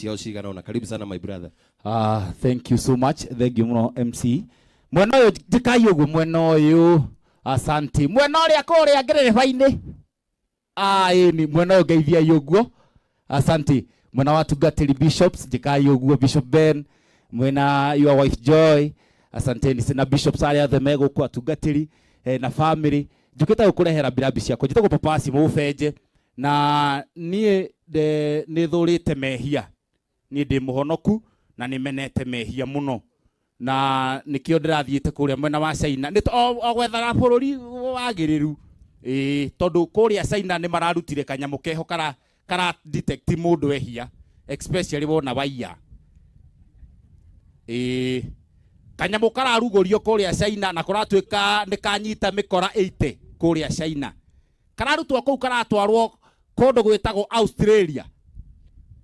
Ciao cigana ona. Karibu sana, my brother. Ah, thank you so much. Thank you muno, MC. Mwena ũyũ njĩkai ũguo mwena ũyũ. Asante. Mwena ũrĩa kũrĩa ngerereba-inĩ. Ah, ĩni mwena ũyũ ngeithiai ũguo. Asante. Mwena wa tungatĩri bishops njĩkai ũguo, Bishop Ben, mwena your wife Joy. Asanteni na bishops arĩa othe me gũkũ, atungatĩri na family. Njũkĩte gũkũrehera birambi ciakwa. Njĩtagwo Papasi Mũbenje na niĩ nĩ thũrĩte mehia. Niĩ ndĩ mũhonoku na nĩ menete mehia mũno na nĩkĩo ndĩrathiĩte kũrĩa mwena wa China nĩ o gwethara bũrũri wagĩrĩru, ĩĩ, tondũ kũrĩa China nĩ mararutire kanyamũ keho kara detect mũndũ ehia, especially wona waiya. Ĩĩ, kanyamũ kararugũrio kũrĩa China na kũratuĩka nĩ kanyita mĩkora 80 kũrĩa China. Kararutwo kũu, karatwarwo kũndũ gwĩtagwo Australia.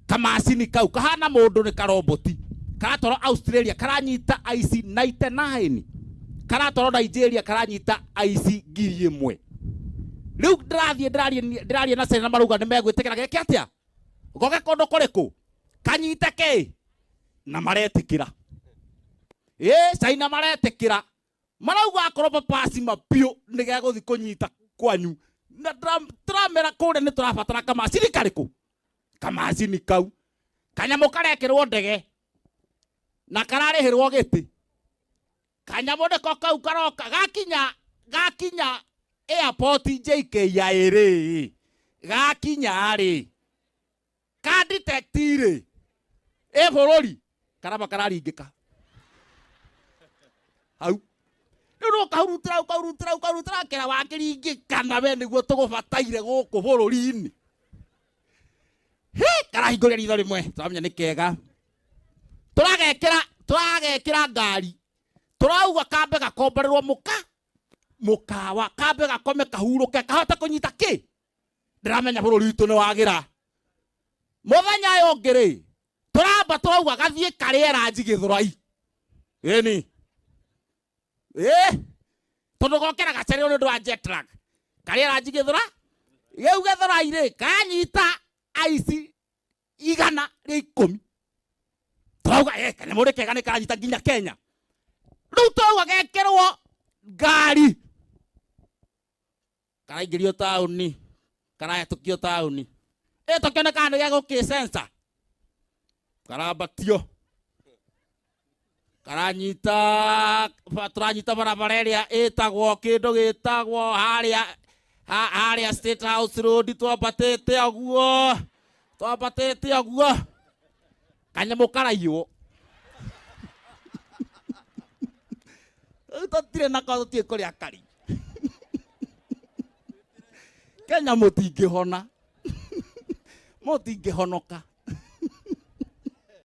Kamacini kau kahana mũndũ, nĩ karoboti, karatwarwo Australia, karanyita aici 99. Karatwarwo Nigeria, karanyita aici 1,000. Rĩu ndĩrathiĩ ndĩraria na China, marauga nĩ megwĩtĩkĩra geke atĩa, goke kũndũ kũrĩkũ kanyite kĩ, na maretĩkĩra. Ĩ China maretĩkĩra, marauga akorwo papasi mapiũ nĩ gegũthi kũnyita kwanyu na tũramera kũrĩa nĩ tũrabatara kamacini karĩkũ. Kamacini kau kanyamũ karekĩrwo ndege na kararĩhĩrwo gĩtĩ. Kanyamũ nĩko kau karoka gakinya airport JKIA rĩ, gakinya rĩ, ka detect rĩ ĩ bũrũri karaba kararingĩka hau. Rĩu no kahurutĩra ũkahurutĩra ũkahurutĩra kĩra wakĩringĩka na we nĩguo tũgũbataire gũkũ bũrũri-inĩ. Hĩ, karahingũria ritho rĩmwe, tũramenya nĩ kega. Tũragekĩra ngari, tũrauga kambe gakomborerwo mũka mũkawa, kambe gakome kahurũke kahote kũnyita kĩ. Ndĩramenya bũrũri witũ nĩ wagĩra. Mũthenya ũyũ ũngĩ rĩ, tũramba tũrauga gathiĩ karĩe ranji Gĩthũrai, ĩni ĩ tondũ gokera gacererwo nĩ ũndũ wa jet lag. Karĩe ranji Gĩthũra gĩu Gĩthũrai rĩ, kanyita aici 110. Tũrauga kanyamũ nĩ kega, nĩ karanyita nginya Kenya. Rĩu tũrauga gekĩrwo ngari, karaingĩrio taũni, karahetũkio taũni, ĩ tũkĩone kana nĩ gegũkĩ karambatio, karanyita tũranyita barabara ĩrĩa ĩtagwo kĩndũ gĩtagwo harĩa harĩa State House Road. Twambatĩte ũguo, twambatĩte ũguo, kanyamũ karaiywo. Rĩu tũtirĩ nako, tũtiĩ kũrĩa kari. Kenya mũtingĩhona, mũtingĩhonoka.